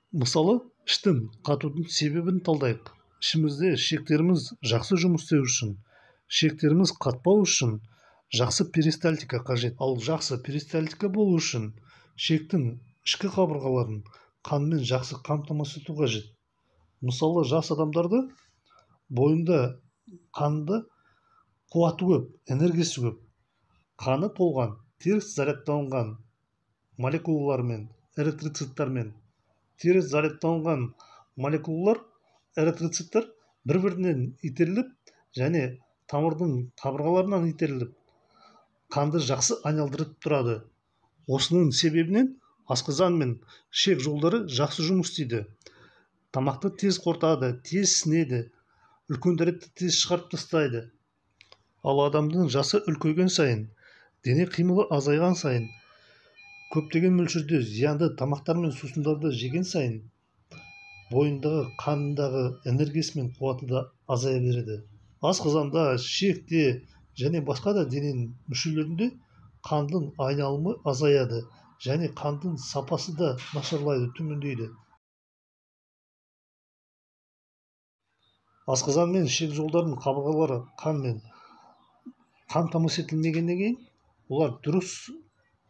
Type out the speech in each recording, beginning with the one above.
Мысалы, іштің қатудың себебін талдайық. Ішімізде ішектеріміз жақсы жұмыс істеу үшін, ішектеріміз қатпау үшін жақсы перистальтика қажет. Ал жақсы перистальтика болу үшін ішектің ішкі қабырғаларын қанмен жақсы қамтамасыз ету қажет. Мысалы, жас адамдарда бойында қанында қуаты көп, энергиясы көп. Қаны толған, теріс зарядталынған молекулалармен, эритроциттармен. Теріс зарядталынған молекулалар, эритроциттар бір-бірінен итеріліп және тамырдың қабырғаларынан итеріліп, қанды жақсы айналдырып тұрады. Осының себебінен асқазан мен ішек жолдары жақсы жұмыс істейді. Тамақты тез қорытады, тез сінеді, үлкен дәретті тез шығарып тастайды. Ал адамдың жасы үлкейген сайын, дене қимылы азайған сайын, көптеген мөлшерде зиянды тамақтар мен сусындарды жеген сайын бойындағы қанындағы энергиясы мен қуаты да азая береді. Асқазанда, ішекте және басқа да дененің мүшелерінде қандың айналымы азаяды және қандың сапасы да нашарлайды, төмендейді. Асқазан мен ішек жолдарының қабырғалары қанмен қамтамасыз етілмегеннен кейін олар дұрыс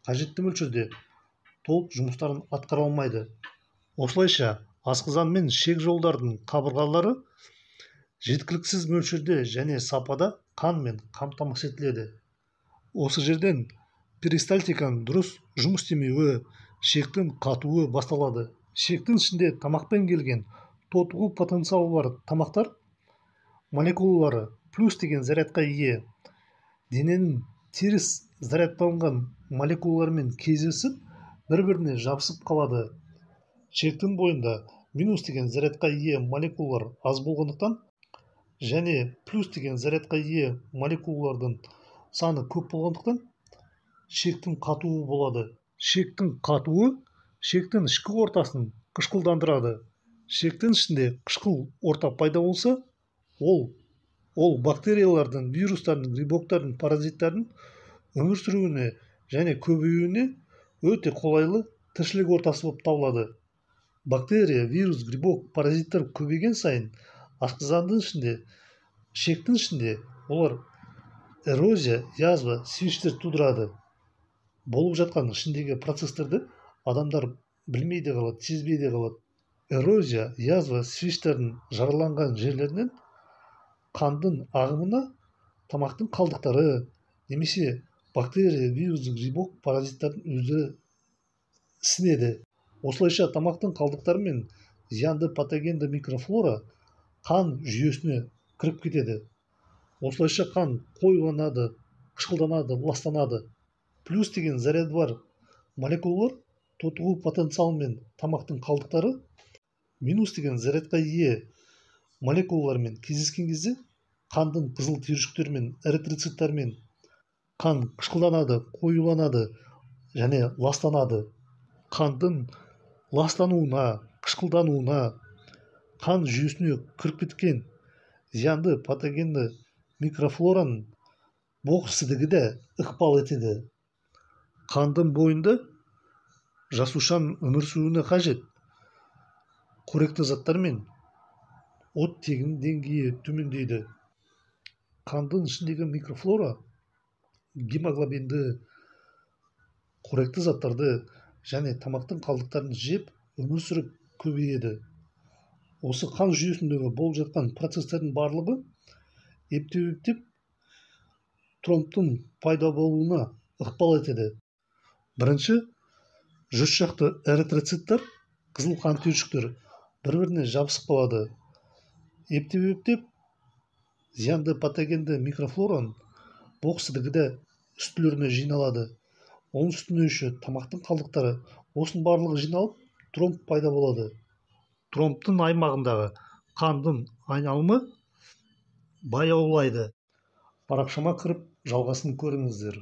қажетті мөлшерде толық жұмыстарын атқара алмайды. Осылайша асқазан мен ішек жолдарының қабырғалары жеткіліксіз мөлшерде және сапада қанмен қамтамасыз етіледі. Осы жерден перистальтиканың дұрыс жұмыс істемеуі, ішектің қатуы басталады. Ішектің ішінде тамақпен келген тотығу потенциалы бар тамақтар молекулалары плюс деген зарядқа ие. Дененің теріс зарядталынған молекулалармен кездесіп, бір-біріне жабысып қалады. Ішектің бойында минус деген зарядқа ие молекулалар аз болғандықтан және плюс деген зарядқа ие молекулалардың саны көп болғандықтан ішектің қатуы болады. Ішектің қатуы ішектің ішкі ортасын қышқылдандырады. Ішектің ішінде қышқыл орта пайда болса, ол бактериялардың, вирустардың, грибоктардың, паразиттардың өмір сүруіне және көбеюіне өте қолайлы тіршілік ортасы болып табылады. Бактерия, вирус, грибок, паразиттер көбейген сайын асқазандың ішінде, ішектің ішінде олар эрозия, язва, свиштер тудырады. Болып жатқан ішіндегі процестерді адамдар білмей де қалады, сезбей де қалады. Эрозия, язва, свиштердің жараланған жерлерінен қандың ағымына тамақтың қалдықтары немесе бактерия, вирус, грибок, паразиттардың өздері сінеді. Осылайша тамақтың қалдықтары мен зиянды патогенді микрофлора қан жүйесіне кіріп кетеді. Осылайша қан қоюланады, қышқылданады, ластанады. Плюс деген заряды бар молекулалар тотығу потенциалымен тамақтың қалдықтары минус деген зарядқа ие молекулалармен кездескен кезде қандың қызыл түйіршіктерімен, эритроциттармен қан қышқылданады, қоюланады және ластанады. Қандың ластануына, қышқылдануына, қан жүйесіне кіріп кеткен зиянды патогенді микрофлораның боқ сідігі де ықпал етеді. Қандың бойында жасушаның өмір сүруіне қажет қоректі заттар мен оттегінің деңгейі төмендейді. Қандың ішіндегі микрофлора гемоглобинді, қоректі заттарды және тамақтың қалдықтарын жеп, өмір сүріп көбейеді. Осы қан жүйесіндегі болып жатқан процестердің барлығы ептеп-ептеп тромбтың пайда болуына ықпал етеді. Бірінші, 100 шақты эритроциттар, қызыл қан түйіршіктері бір-біріне жабысып қалады. Ептеп-ептеп зиянды патогенді микрофлораның боқ сідігі де үстілеріне жиналады. Оның үстіне еще тамақтың қалдықтары, осының барлығы жиналып, тромб пайда болады. Тромбтың аймағындағы қандың айналымы баяулайды. Парақшама кіріп жалғасын көріңіздер.